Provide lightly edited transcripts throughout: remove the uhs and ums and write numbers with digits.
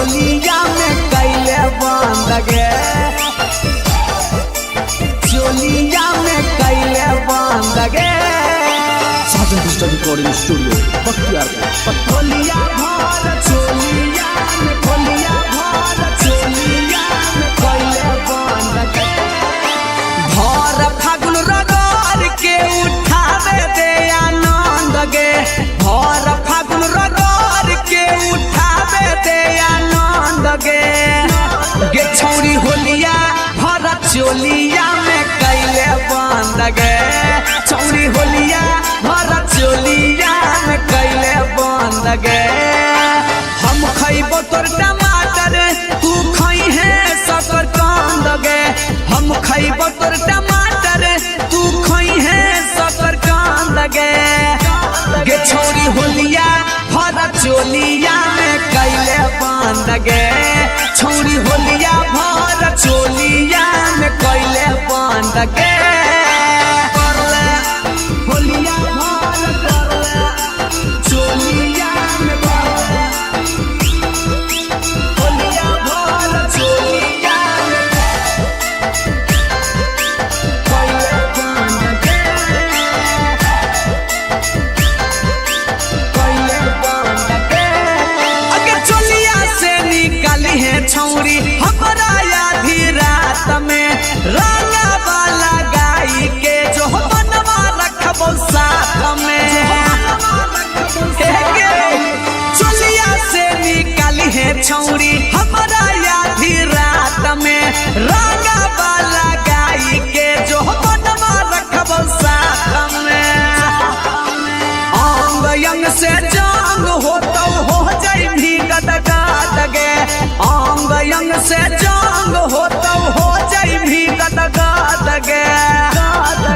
चोलिया में कैले बंद गे, चोलिया में कैले बंद गे। Sajan digital recording studio Bakhtiyarpur Patna. होलिया भर चोलिया में, होलिया भर चोलिया में कैले बंद गे। भर फागुन रगड़ के उठावे दे आनंद गे, भर फागुन रगड़ के उठावे दे आनंद गे। गे छौरी होलिया भर चोलिया में कैले बंद गे, छौरी होलिया भर चोलिया में कैले बंद गे। हम खैबो तोर टमाटर तू खैहे शकरकंद गे, हम खैबो तोर टमाटर तू खैहे शकरकंद गे। गे छौरी होलिया भर चोलिया में कैले बंद गे, छौरी होलिया भर चोलिया में कैले बंद गे। करले होलिया भर करले चोलिया में करले, होलिया भर चोलिया में कैले बंद गे, कैले बंद गे। अगर चोलिया से निकाली है छौरी हमरा आधी रात में, रंगा वाला गाई के जो मनवा रखबो साथ में। हे गे, चोलिया से निकाली है छौरी हमरा आधी रात में, रंगा वाला गाई के जो मनवा रखबो साथ में। अंग अंग से जंग हो तो हो जाई भी गदगद गे, अंग अंग से जंग हो तो हो जाई भी गदगद गे।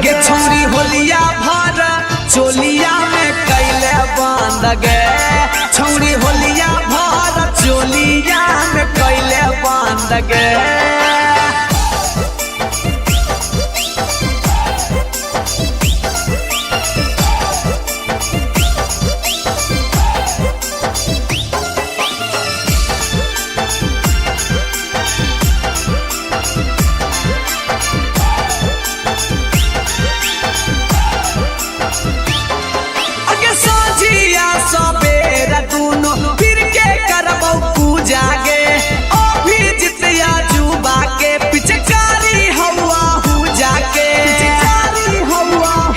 गे छौरी होलिया भर चोलिया में कैले बंद गे, छौरी होलिया भर चोलिया में कैले बंद गे। अगे सोझिया सबेरा दुनो फिर के करबौ पूजा गे, अभी जितिया जुबा के पिचकारी हवा हु जाके।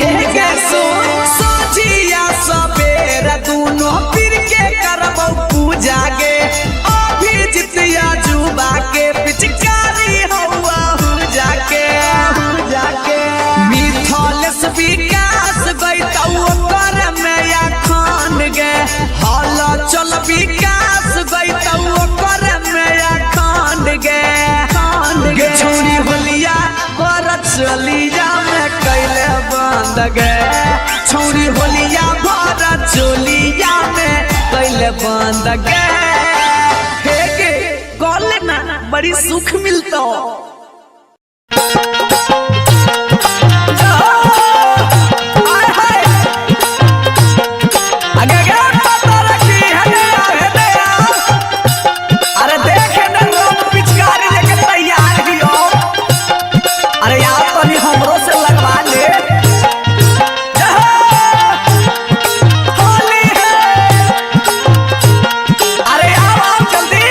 हे गे सोझिया सबेरा दुनो फिर के करबौ पूजा गे, अभी जितिया जुबा के पिचकारी हवा हु जाके। मिथलेश विकास गईतौ ओकर में अखन गे, हल चल विकास गईतौ ओकर में अखन गे। गे छौरी होलिया भर चोलिया में कैले बंद गे, छौरी होलिया भर चोलिया में कैले बंद गे। हे गे कॉल ना बड़ी सुख मिलतो। आय हाय अगे गे पता रखी है नया है नया। अरे देखे न लोग पिचकारी लेके तैयार ही हो। अरे यार तनी हमरो से लगवा ले। होली है। अरे आओ आओ जल्दी।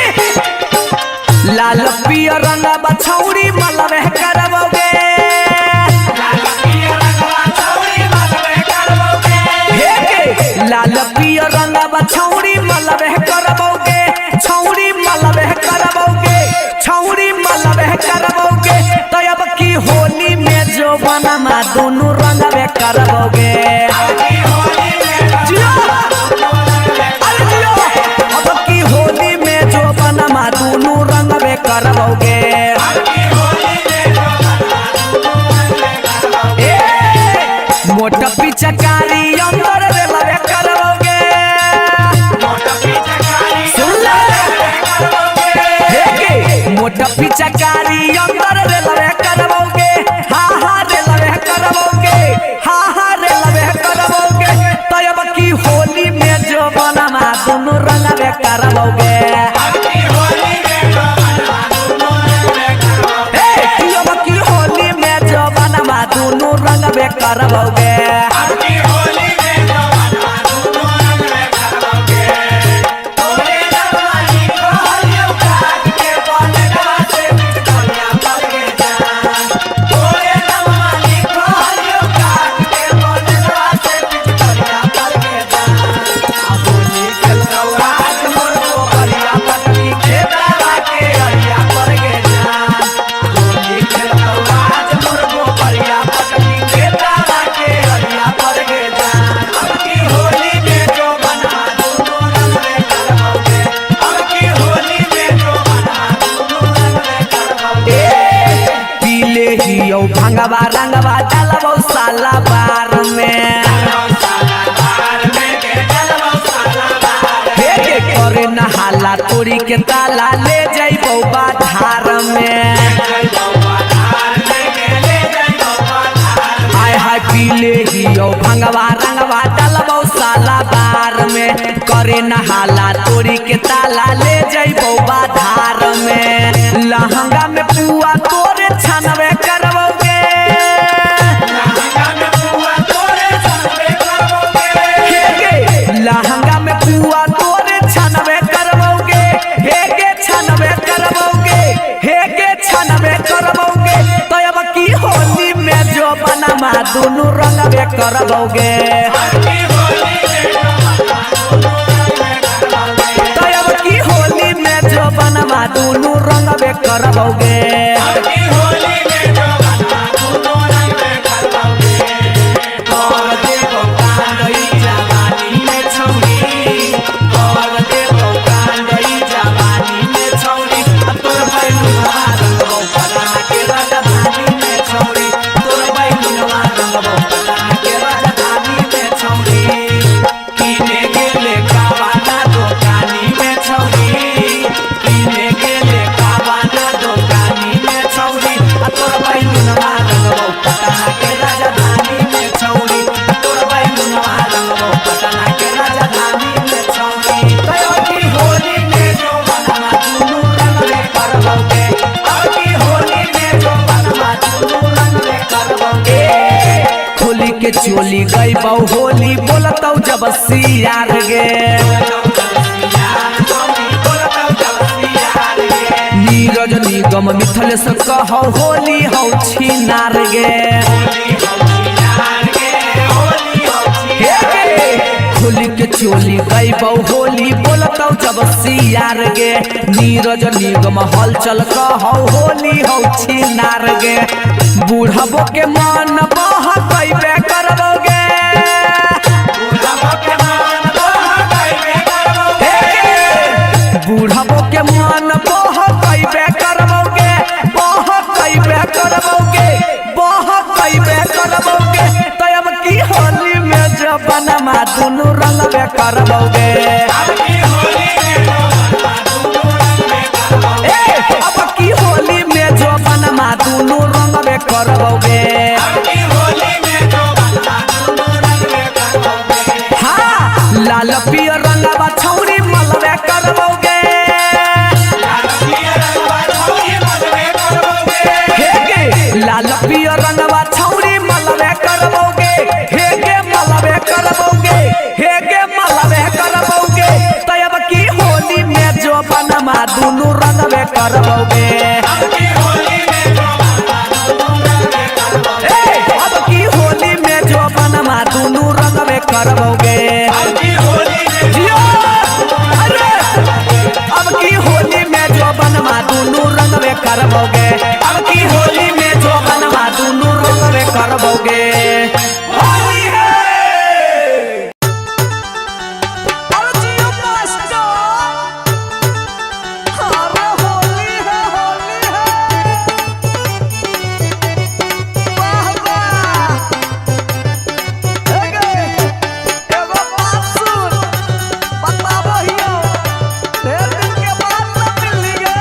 लाल पियर रंग बछौरी मलबे करबोगे, हे के लाल पियर रंग बछौरी मलबे करबोगे, छौरी मलबे करबोगे, छौरी मलबे करबोगे। तो अब की होली में जो बनमा दोनों रंगबे करबोगे। जियो, अरे जियो। अब की होली में जो बनमा दोनों रंगबे करबोगे। ए, मोटा पिचकारी अंदर रे लवे करबोगे। सुन ले हे के मोटा पिचकारी अंदर रे लवे करबोगे, हा हा रे लवे करबोगे, हा हा रे लवे करबोगे। तो अब की होली में जो बनमा दोनों रंगबे करबोगे। भंगवा रंगवा डालबौ साला बार में। हे गे करे नहाला तोरी के ताला ले जइबौ बाधार में। आय हाय पीले हियो भंगवा रंगवा डालबौ साला बार में। करे नहाला तोरी के ताला ले जइबौ बाधार में। लहंगा में पुआ तोरे छानवे करबौगे। हे गे लहंगा में पुआ तोरे छानवे करबौगे। हे गे छानवे करबौगे। हे गे छानवे करबौगे। तो अब की होली में जो बनमा दुनू रंगवे करबौगे। तो अब की होली में जो बनमा दुनू रंगवे करबौगे। कर देबौ कांडई जवानी में छौरी। कर देबौ कांडई जवानी में छौरी। आ तोर बैलुनवा रंगबौ पटना के राजधानी में छौरी। तोर बैलुनवा रंगबौ पटना के राजधानी में छौरी। किने गेले कावाना दोकानी में छौरी। किने गेले कावाना दोकानी में छौरी। आ तोर बैलुनवा रंगबौ पटना के राजधानी में छौरी। तोर बैलुनवा रंगबौ पटना के राजधानी में छौरी। तोर की होली में जो बनवा दुनू रंगवे करबौगे। अब की होली में जो बनवा दुनू रंगवे करबौगे। होली के चोली गईबौ होली बोलतौ जब सियार गे। नीरज निगम मिथलेश कहौ होली हौ छिनार गे। हे गे, होली के चोली गईबौ होली बोलतौ जब सियार गे। नीरज निगम हलचल कहौ होली हौ छिनार गे। बूढ़बो के मन बहकैबे करबौगे। हे गे, बूढ़बो के मन बहकैबे करबौगे। बहकैबे करबौगे। बहकैबे करबौगे। तो अब की होली में जबनमा दुनू रंगवे करबौगे। ए अब की होली में जबनमा दुनू रंगवे करबौगे। हाँ लाल पियर रंगवा छौरी मलबे करबौगे। हे गे लाल पियर रंगवा छौरी मलबे करबौगे। हे गे मलबे करबौगे। हे गे मलबे करबौगे। तो अब की होली में जो बनमा दुनू रंगवे करबौगे। ए अब की होली में जो बनमा दुनू रंगवे करबौगे। जियो अरे अब की होली में जो बनवा दुनू रंगवे करबौगे। अब की होली में जो बनवा दुनू रंगवे करबौगे। होली है। अरे जियो मास्टर, अरे होली है होली है। वाह वाह। हे गे, एगो बात सुन, बताबो हियो, ढेर दिन के बाद न मिलली गे।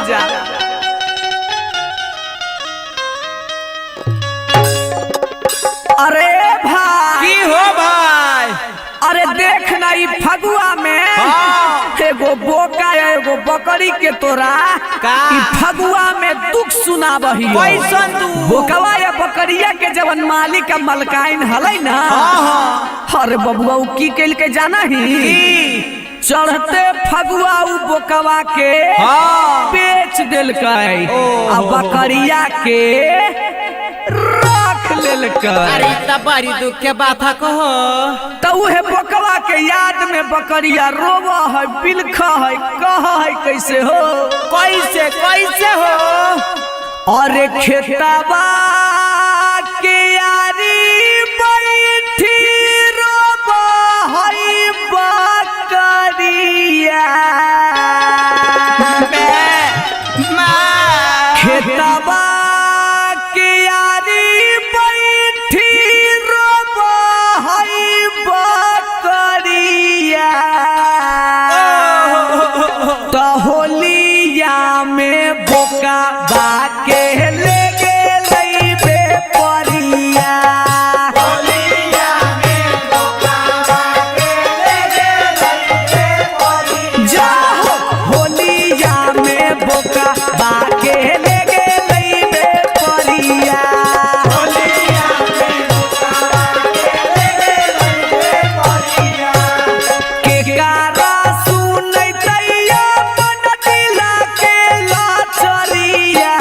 जा। अरे भाई, की हो भाई? अरे देख ना ई फगुआ में हाँ। एगो बोका या एगो बकरी के तोरा का? ई फगुआ में दुख सुनाबही। कैसन दुख? बोकवा या बकरिया के जवन मालिक आ मलकाइन हलै ना, हाँ। अरे बबुआ उ की कैल के जाना ही? की? चढ़ते फगुआ उ बोकवा के हाँ। बेच देलकै आ बकरिया के रख लेलकै। अरे त बड़ी दुख के बात है कहो। त उहे बकवा के याद में बकरिया रोवा है, बिलख है, कह है कैसे हो? कैसे कैसे हो? अरे खेतवा के यारी बैठी रोवा है बकरिया, मैं खेतवा के यारी बैठी रोवा है बकरिया, त होलिया में बोका बाके ले गेलै बेपरिया। जाहो होलिया में बोका बाके ले गेलै बेपरिया। केकारा सुनैतैया मन दिला के लाचरिया।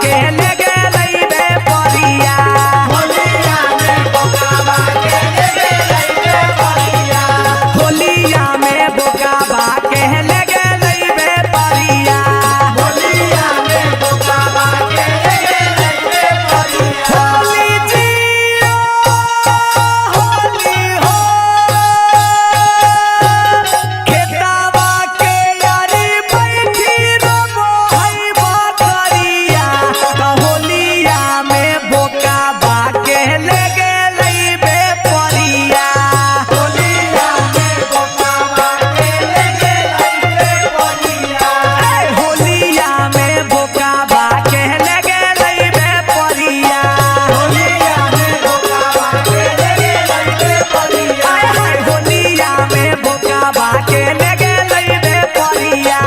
के ले गेलै बे परिया। होलिया में बोकाबा के ले गेलै बे परिया। होलिया में बोकाबा के ले गेलै बे परिया। होलिया में बोकाबा के ले गेलै बे परिया। होली जियो होली हो, खेतावा के यारी बैठी रबो है बकरिया, त होलिया में बोकाबा के ले गेलै बे परिया। होलिया में बोकाबा के ले गेलै बे परिया। ए होलिया में बोकाबा के ले गेलै बे परिया। होलिया में बोकाबा के ले गेलै बे परिया। आय हाय होलिया में बोकाबा के ले गेलै बे परिया।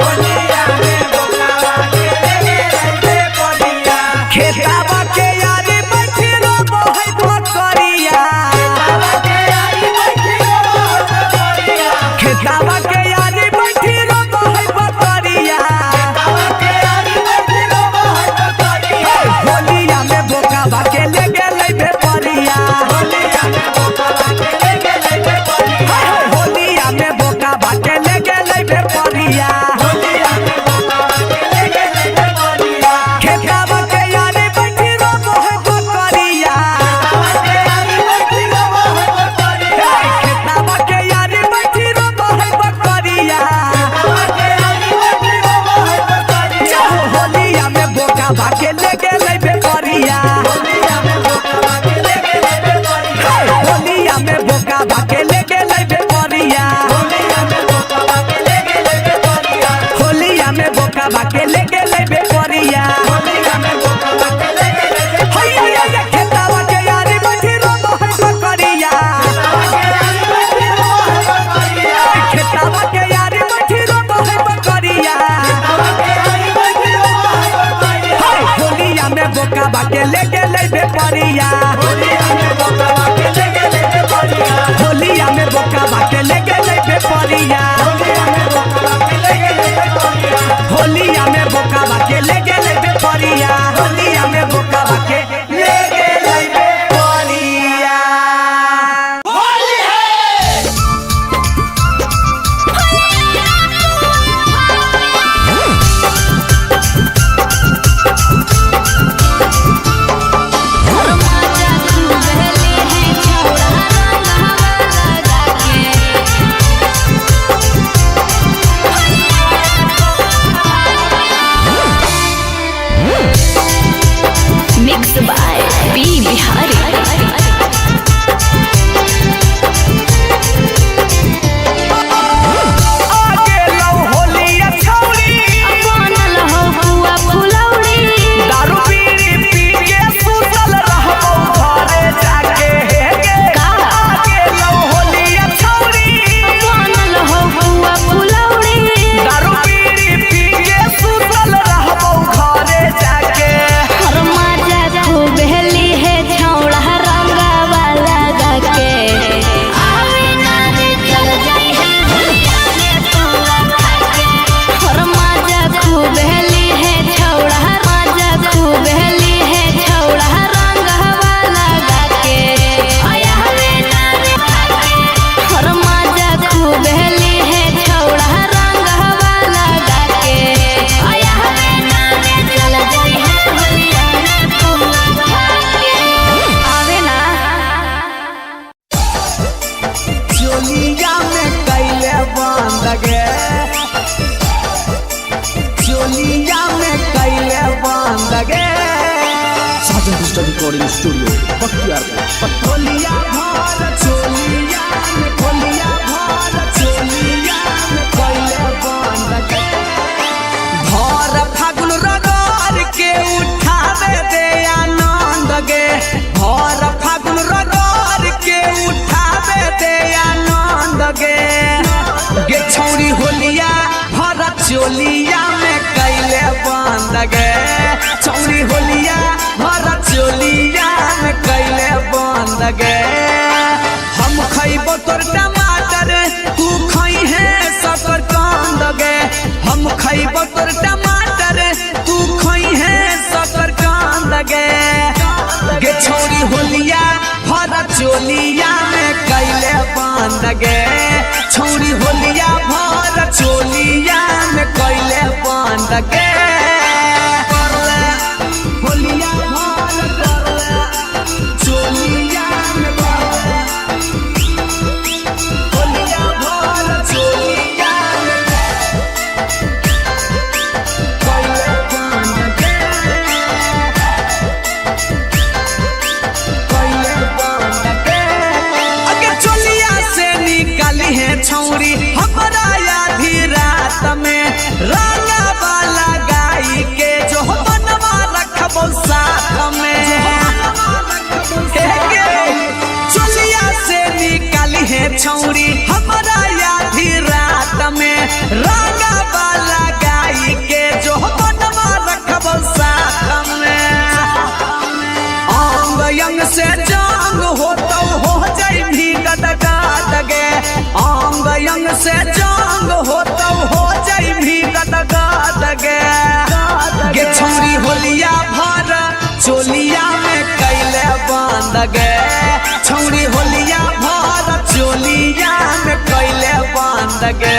होलिया में बोकाबा के ले गेलै बे परिया। खेताबा के यारी बैठी रबो है बकरिया। खेताबा के यारी बैठी रबो है बकरिया। खेताबा के यारी बैठी रबो है बकरिया। खेताबा के यारी बैठी रबो है बकरिया। होलिया में बोकाबा के ले गेलै बे परिया। होलिया में बोकाबा के ले गेलै बे परिया। होलिया में बोकाबा के ले गेलै बे परिया। होलिया में बोकाबा के ले गेलै बे परिया। खेताबा के यारी बैठी रबो है बकरिया। खेताबा के यारी बैठी रबो है बकरिया। खेताबा के यारी बैठी रबो है बकरिया। खेताबा के यारी बैठी रबो है बकरिया। होलिया में बोकाबा के ले गेलै बे परिया। होलिया में बोकाबा के ले गेलै बे परिया। होलिया में बोकाबा के ले गेलै बे परिया। होलिया में बोकाबा के ले गेलै बे परिया। होलिया में बोकाबा के ले गेलै बे परिया। होलिया में बोकाबा के ले गेलै बे परिया। हैया हैया खेताबा के यारी बैठी रबो है बकरिया। खेताबा के यारी बैठी रबो है बकरिया। खेताबा के यारी बैठी रबो है बकरिया। खेताबा के यारी बैठी रबो है बकरिया। होलिया में बोकाबा के ले गेलै बे परिया। होलिया में बोकाबा के ले गेलै बे परिया। होलिया में बोकाबा के ले गेलै बे परिया। होलिया में बोकाबा के ले गेलै बे परिया। होलिया में बोकाबा के ले गेलै बे परिया। होलिया में बोकाबा के ले गेलै बे परिया। माजा तू बहले है छौड़ा रंगवा लगा के। Mix by P Bihari. आगे लौ होलिया छौरी, बनल हो बुआ फुलौरी। दारू बीड़ी पी के सुतल रहबौ घरे जाके हे गे। आगे लौ होलिया छौरी, बनल हो बुआ फुलौरी। दारू बीड़ी पी के सुतल रहबौ घरे जाके। हर माजा खूब हेली है छौड़ा रंगवा लगा के। आवे नारे चल जाई है होलिया में पुआ खा के। हर माजा खूब हेली है छौड़ा, माजा खूब हेली है छौड़ा रंगवा लगा के। आवे नारे खा के। हर माजा खूब हेली है छौड़ा रंगवा लगा के। आवे नारे चल जाई है होलिया में पुआ खा के। आवे ना। चोलिया में कैले बंद गे, चोलिया में कैले बंद गे। Sajan digital recording studio Bakhtiyarpur Patna. होलिया भर चोलिया में, होलिया भर चोलिया में कैले बंद गे। भर फागुन रगड़ के उठावे दे आनंद गे। भर फागुन रगड़ के उठावे दे आनंद गे। गे छौरी होलिया भर चोलिया में कैले बंद गे। छौरी होलिया भर चोलिया में कैले बंद गे। हम खैबो तोर टमाटर, तू खई है शकरकंद गे। हम खैबो तोर टमाटर, तू खई है शकरकंद। चोलिया में कैले बंद गे। छौरी होलिया भर चोलिया में कैले बंद गे। करले होलिया भर करले चोलिया में करले होलिया भर चोलिया में कैले बंद गे। अगे चोलिया से निकाली है छौरी हमरा आधी रात में। रंगा वाला गाई के जो बनवा रखबो साथ में। हे गे, चोलिया से निकाली है छौरी हमरा आधी रात में। रंगा वाला गाई के जो बनवा रखबो साथ में। अंग अंग से जंग हो तो हो जाई भी गदगद गे। अंग अंग से जंग हो तो हो जाई भी गदगद गे। गे छौरी होलिया भर चोलिया में कैले बंद गे। छौरी होलिया भर चोलिया में कैले बंद गे।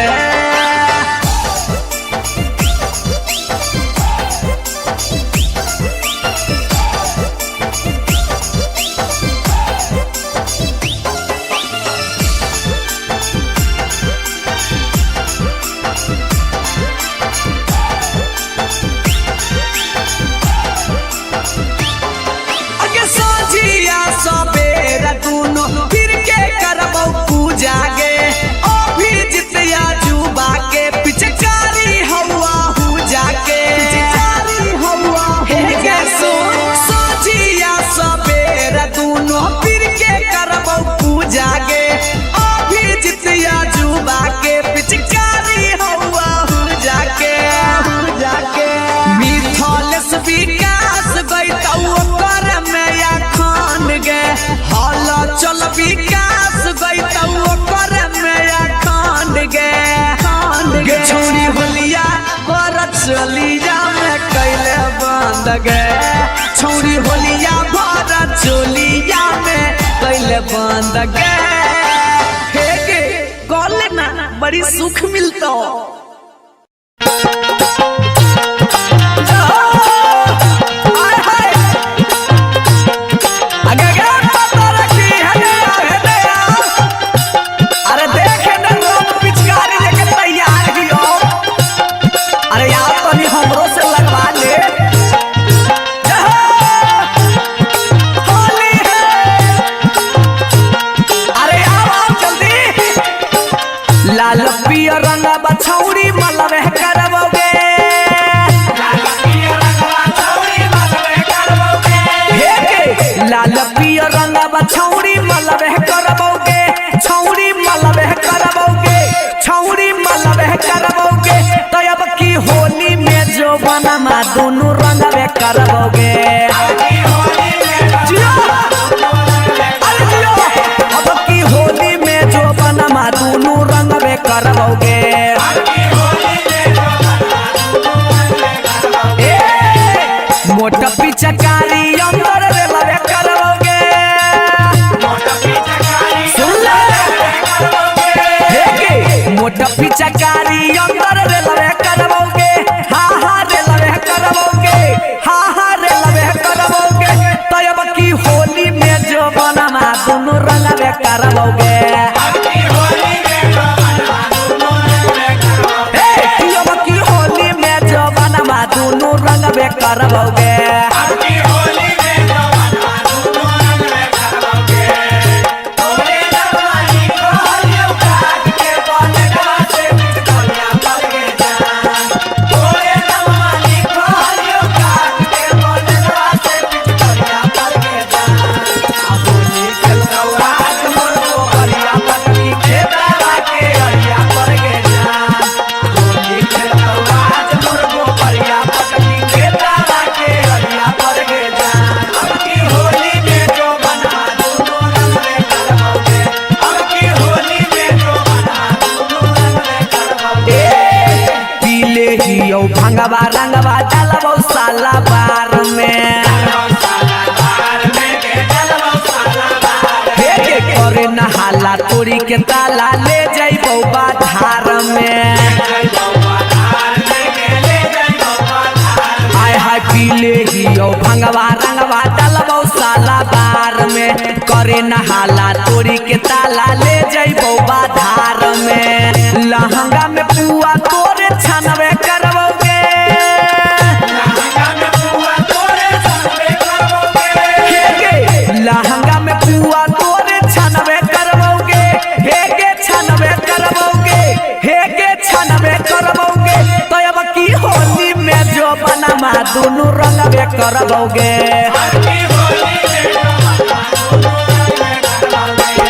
अगे साझिया सबेरा दुनो फिर के करबौ पूजा गे। अभी जितिया जुबा के पिचकारी हवा हु जाके। हे गे सुन, साझिया सबेरा दुनो फिर के करबौ पूजा गे। अभी जितिया जुबा के पिचकारी हवा हु जाके। मिथलेस विकास गईतौ ओकर में अखन गे। हल चल विकास गईतौ ओकर में अखन गे। गे छौरी होलिया पर चलिया में कैले बंद गे। छौरी होलिया भर चोलिया में कैले बंद गे। हे गे कॉल ना बड़ी सुख मिलतो। आय हाय अगे अगे पता रखी है ने। अरे देखे न लोग पिचकारी लेके तैयार ही हो। अरे यार तनी हमरो से लगवा ले। होली है। अरे आओ आओ जल्दी। लाल पियर रंग बछौरी मलवे करबोगे। हे गे, लाल पियर रंग छौरी मलबे करबोगे। छौरी मलबे करबोगे। छौरी मलबे करबोगे। तो अब की होली में जो बनमा दोनों रंगबे करबोगे। जियो, अरे जियो। अब की होली में जो बनमा दोनों रंगबे करबोगे। ए, मोटा पिचकारी अंदर रे लवे करबोगे। सुन ले। हे गे, मोटा पिचकारी अंदर रे लवे करबोगे। हा हा रे लवे करबोगे। हा हा रे लवे करबोगे। तो अब की होली में जो बनमा दोनों रंगबे करबोगे। हे, अब की होली में जो बनमा दोनों रंगबे करबोगे। रंगवा रंगवा डलबौ साला बार में, करे नहाला तोरी के ताला ले जइबौ बाधार में। लहंगा में पुआ तोरे छानबे करबौगे, हे गे लहंगा में पुआ तोरे छानबे करबौगे, हे गे छानबे करबौगे, हे गे छानबे करबौगे। तो अब की होली में जो बनमा दुनू रंगबे करबौगे,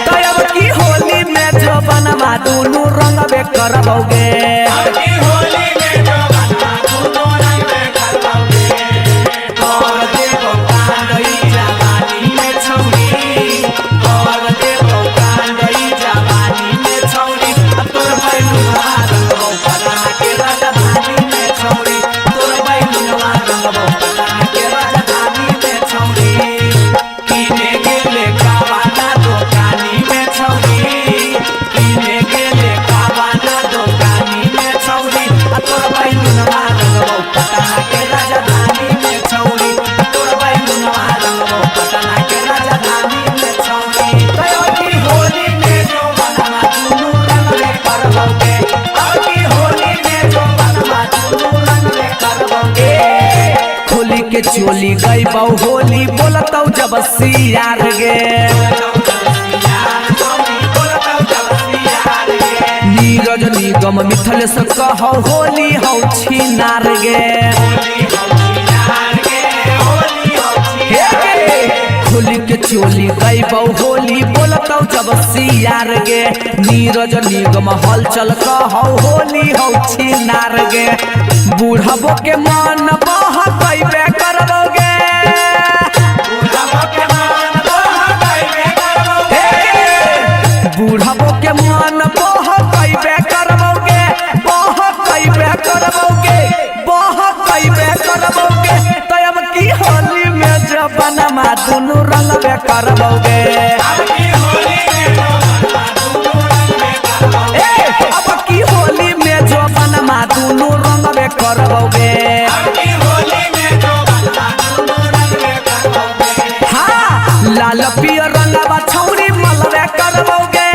तो अब की होली में जो बनमा दुनू रंगबे करबौगे। कर देबौ कांडई जवानी में छौरी, कर देबौ कांडई जवानी में छौरी, आ तोर बैलुनवा रंगबौ पटना के राजधानी में छौरी, तोर बैलुनवा रंगबौ पटना के राजधानी में छौरी। किने गेले कावाना दोकानी में छौरी, किने गेले कावाना दोकानी में छौरी, आ तोर बैलुनवा रंगबौ पटना के राजधानी में छौरी, तोर बैलुनवा रंगबौ पटना के राजधानी में छौरी। तो की होली में जो बनवा दुनू रंगबे करबौगे, अब की होली में जो बनवा दुनू रंगबे करबौगे। खोली के चोली गईबौ होली बोलतौ जब सियार गे, नीरज निगम मिथल से कहौ होली हौ छिनार गे। हे गे खोली के चोली गईबौ होली बोलतौ जब सियार गे, नीरज निगम हलचल कहौ होली हौ छिनार गे। बूढ़बो के मन बह कैबे करबौगे, बूढ़बो के मन बह कैबे करबौगे, बह कैबे करबौगे, बह कैबे करबौगे। तो अब की होली में जबनमा दुनू रंगबे करबौगे, ए अब की होली में जबनमा दुनू रंगबे करबौगे। हाँ लाल पियर रंगवा छौरी मलबे करबौगे,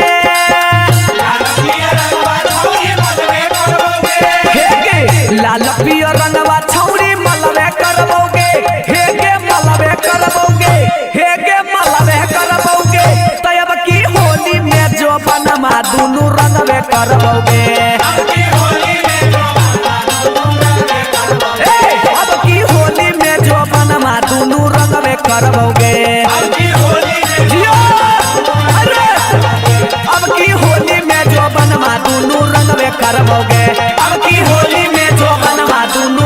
हे गे लाल पियर रंगवा छौरी मलबे करबौगे, हे गे मलबे करबौगे, हे गे मलबे करबौगे। तो अब की होली में जो बनमा दुनू रंगबे करबौगे, ए अब की होली में जो बनमा दुनू रंगबे करबौगे। जियो अरे अब की होली में जो बनवा दुनू रंगबे करबौगे, अब की होली में जो बनवा दुनू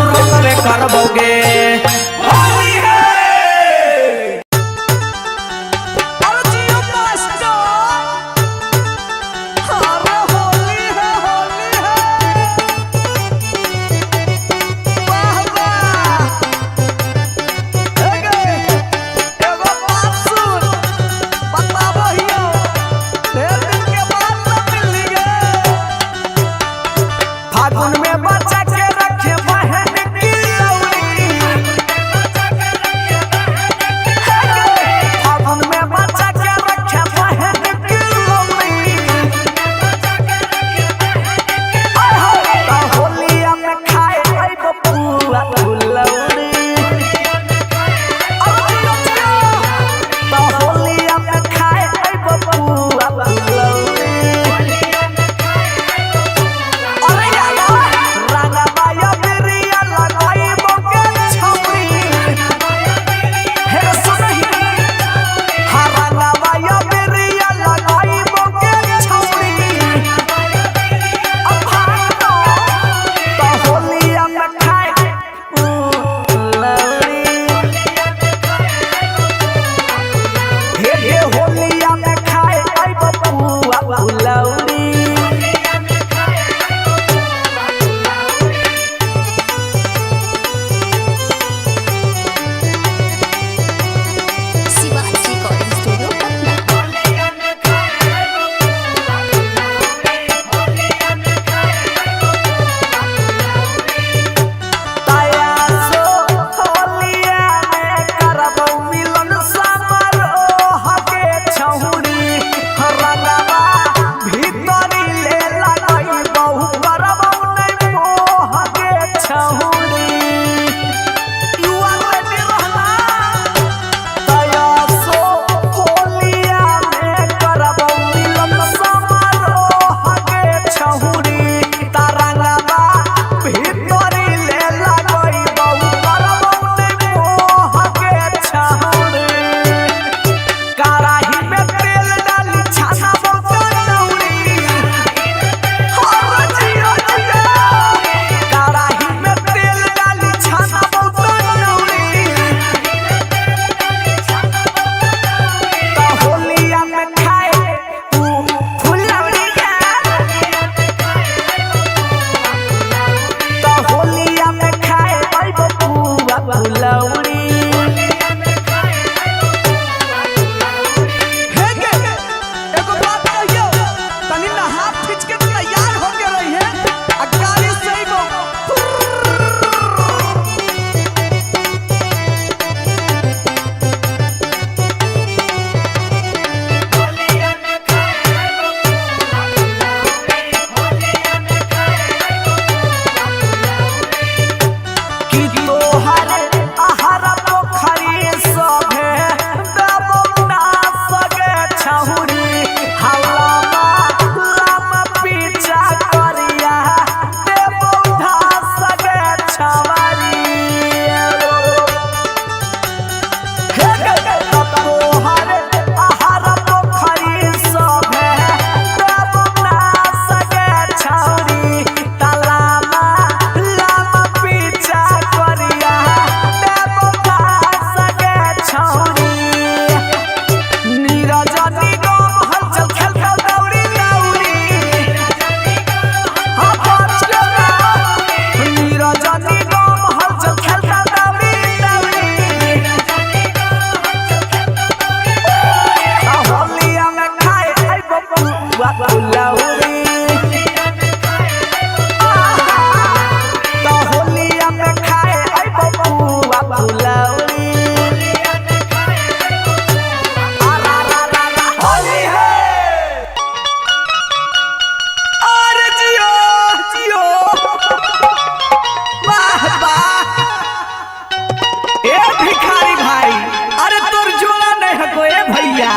भैया,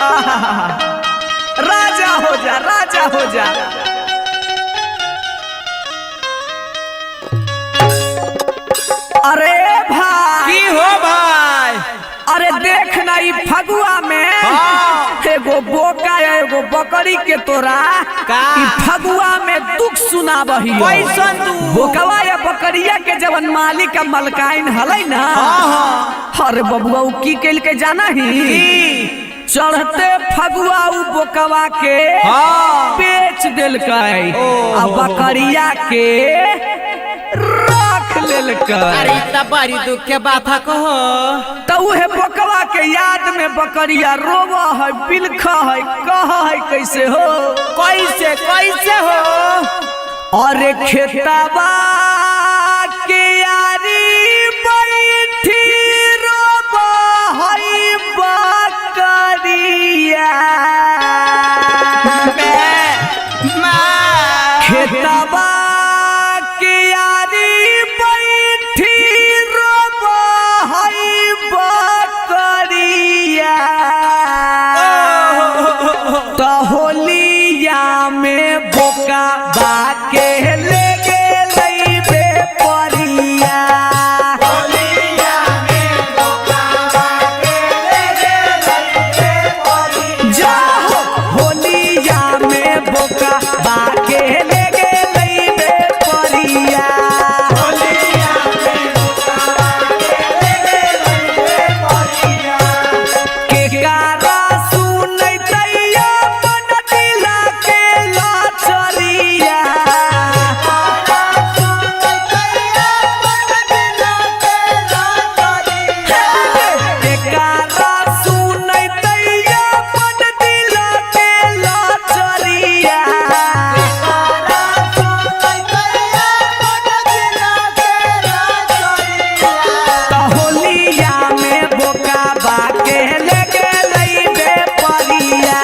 आहा, राजा हो जा, राजा हो जा। अरे भाई, की हो भाई? अरे देख ना ई फगुआ में हाँ। एगो बोका या एगो बकरी के तोरा का? ई फगुआ में दुख सुनाबही। कैसन दुख? बोकवा या बकरिया के जवन मालिक का मलकाइन हलै ना, हाँ। अरे बबुआ उ की केल के जाना ही की? चढ़ते फगुआ उ बोकवा के हाँ। बेच देलकै आ बकरिया के रख लेलकै। अरे ई त बड़ी दुख के बात कहो। त उहे बकवा के याद में बकरिया रोवा है, बिलख है, कह है कैसे हो, कैसे कैसे हो? अरे खेतवा के यारी बैठी रोवा है बकरिया, खेतवा के यारी बैठी रोवा है बकरिया, त होलिया में बोका बाके ले गेलै बे परिया। जाहो होलिया में बोका बाके ले गेलै बे परिया। के कारा सुनैतैया मन दिला के लाचरिया। के कारा सुनैतैया मन दिला के लाचरिया। त होलिया में बोका बाके ले गेलै बे परिया।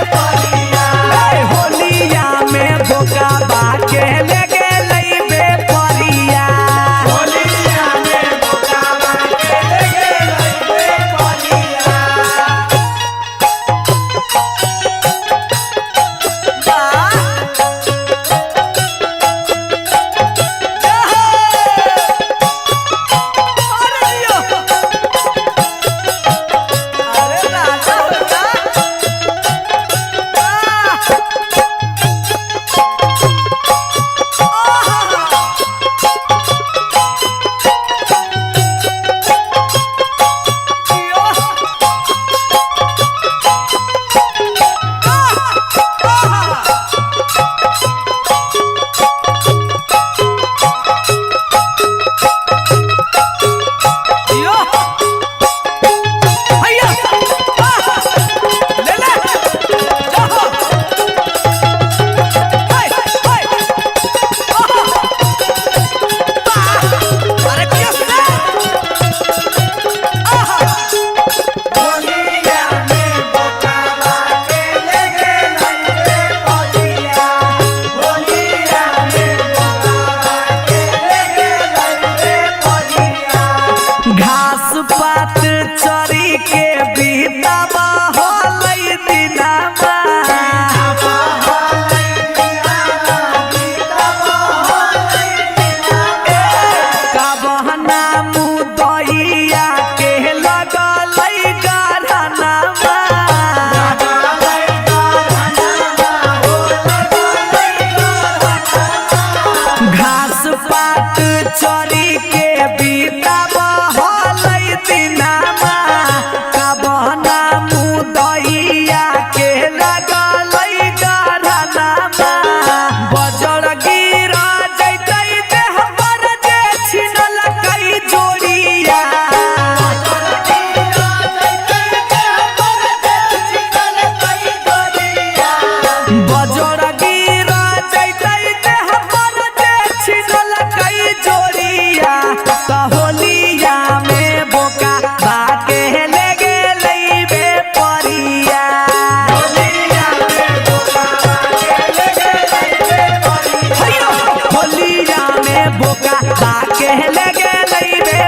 ए होलिया में बोका बाके ले गेलै बे परिया। अरे राजा होता। घास पात चरी के बीतावा होलै दिनावा। कबहना मुदैया के लगलै गरहनावा। घास पात चरी के बीतावा होलै दिनावा। कबहना मुदैया के लगलै गरहनावा। बजर गिरा जैतै देह पर जे छिनलकै जोड़िया। बजर गिरा जैतै देह पर जे छिनलकै जोड़िया। त होलिया में बोका बाके ले गेलै बे परिया। हैया, होलिया में बोका बाके ले गेलै बे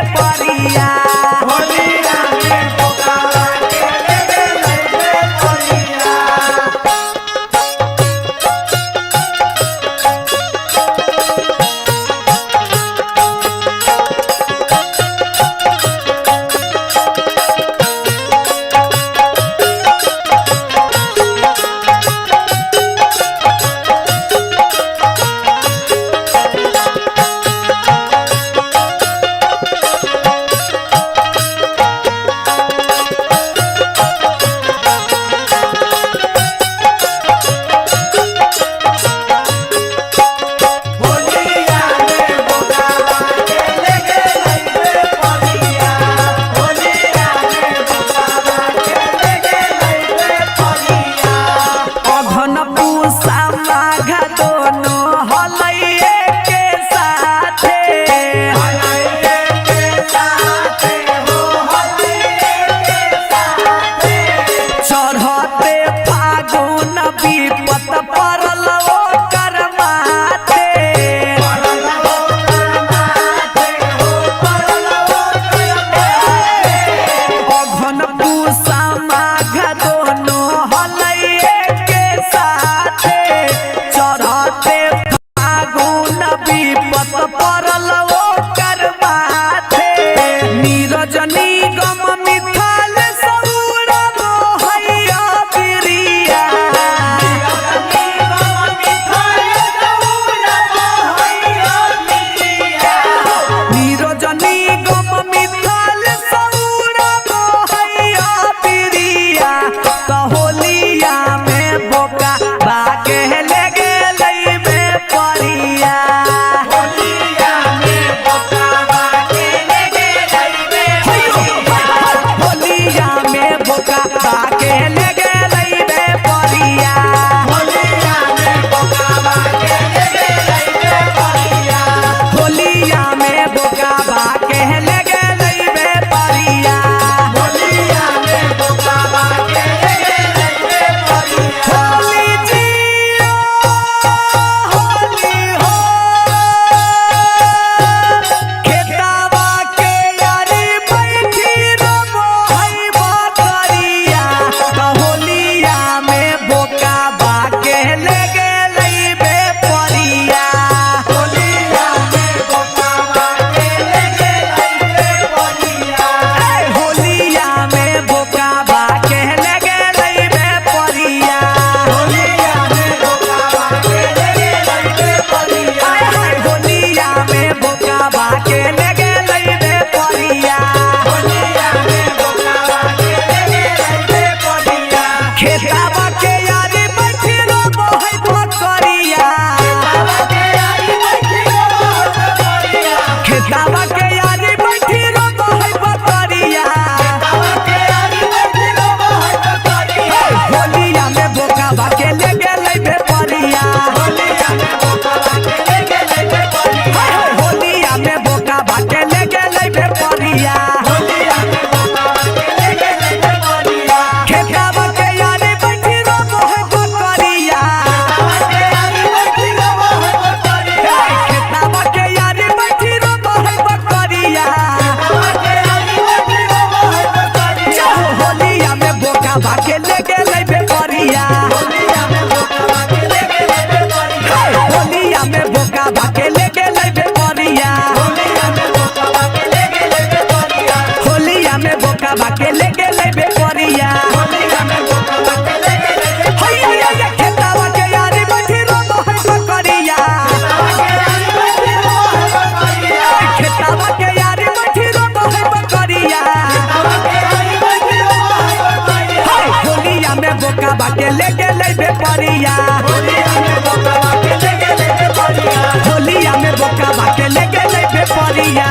बेपरिया। होलिया में बोकावा के ले गेलै बेपरिया। होलिया में बोकावा के ले गेलै बेपरिया।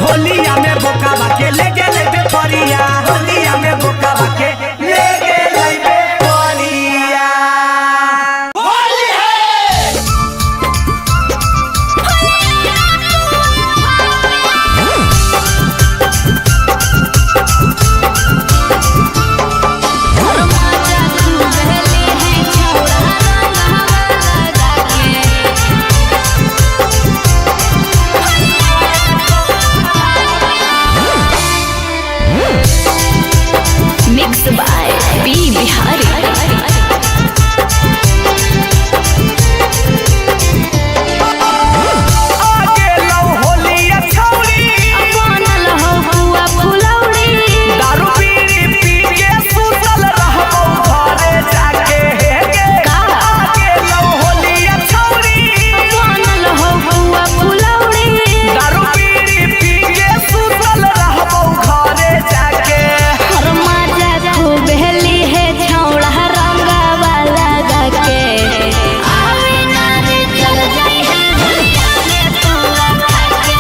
होलिया में बोकावा के ले गेलै बेपरिया। माजा खूबेली है छौड़ा रंगवा लगा के। Mix by P Bihari. आगे लौ होलिया छौरी, बनल हो हुआ फुलौरी। दारू बीड़ी पी के सुतल रहबौ घरे जाके हे गे। का? आगे लौ होलिया छौरी, बनल हो हुआ फुलौरी। दारू बीड़ी पी के सुतल रहबौ घरे जाके। हर माजा खूबेली है छौड़ा रंगवा लगा के। आवे नारे चल जाई है होलिया में पुआ खा के।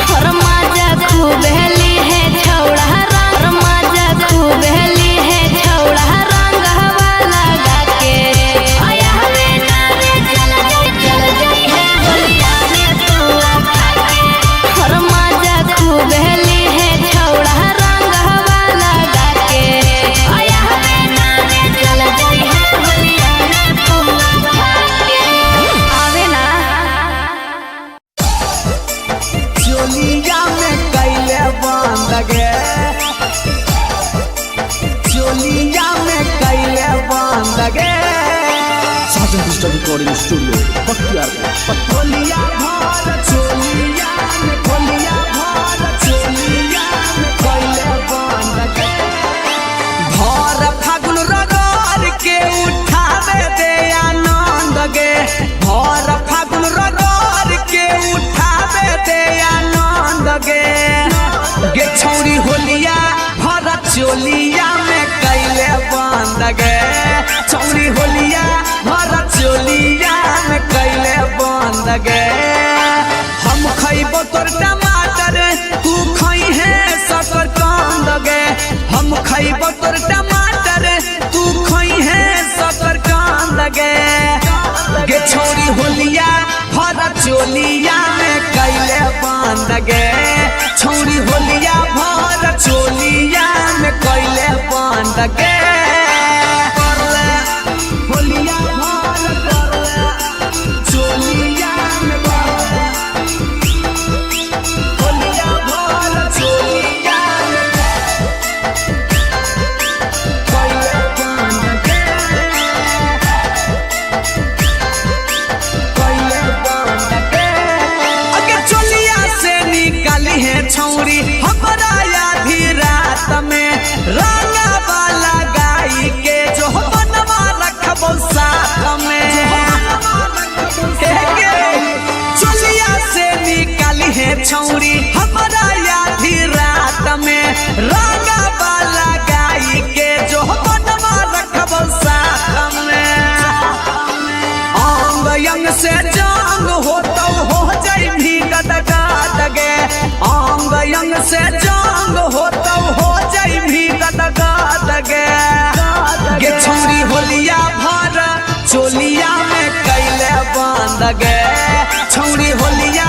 हर माजा खूबेली है छौड़ा रंग, हर माजा खूबेली है छौड़ा रंगवा लगा के। आवे नारे चल जाई है होलिया में पुआ खा के। हर माजा खूबेली है छौड़ा रंगवा लगा के। आवे नारे चल जाई है होलिया में पुआ खा के। आवे ना। चोलिया में कैले बंद गे। चोलिया में कैले बंद गे। Sajan digital recording studio Bakhtiyarpur Patna. होलिया भर चोलिया में, होलिया भर चोलिया में कैले बंद गे। भर फागुन रगड़ के उठावे दे आनंद गे। भर फागुन रगड़ के उठावे दे आनंद गे। गे छौरी होलिया भर चोलिया में कैले बंद गे। छौरी होलिया भर चोलिया में कैले बंद गे। हम खैबो तोर टमाटर तू खैहे शकरकंद गे। हम खैबो तोर टमाटर तू खैहे शकरकंद गे। गे छौरी होलिया भर चोलिया में कैले बंद गे। छौरी होलिया भर चोलिया में कैले बंद गे। करले होलिया भर करले चोलिया में करले होलिया भर चोलिया में कैले बंद गे। कैले बंद गे। अगे चोलिया से निकाली है छौरी हमरा आधी रात में। रंगा वाला गाई के जो बनवा रखबो साथ में। हे गे। चोलिया से निकाली है छौरी हमरा आधी रात में। रंगा वाला गाई के जो बनवा रखबो साथ में। अंग अंग से जंग हो तो हो जाई भी गदगद गे। अंग अंग से जंग हो तो हो जाई भी गदगद गे। गे छौरी होलिया भर चोलिया में कैले बंद गे। छौरी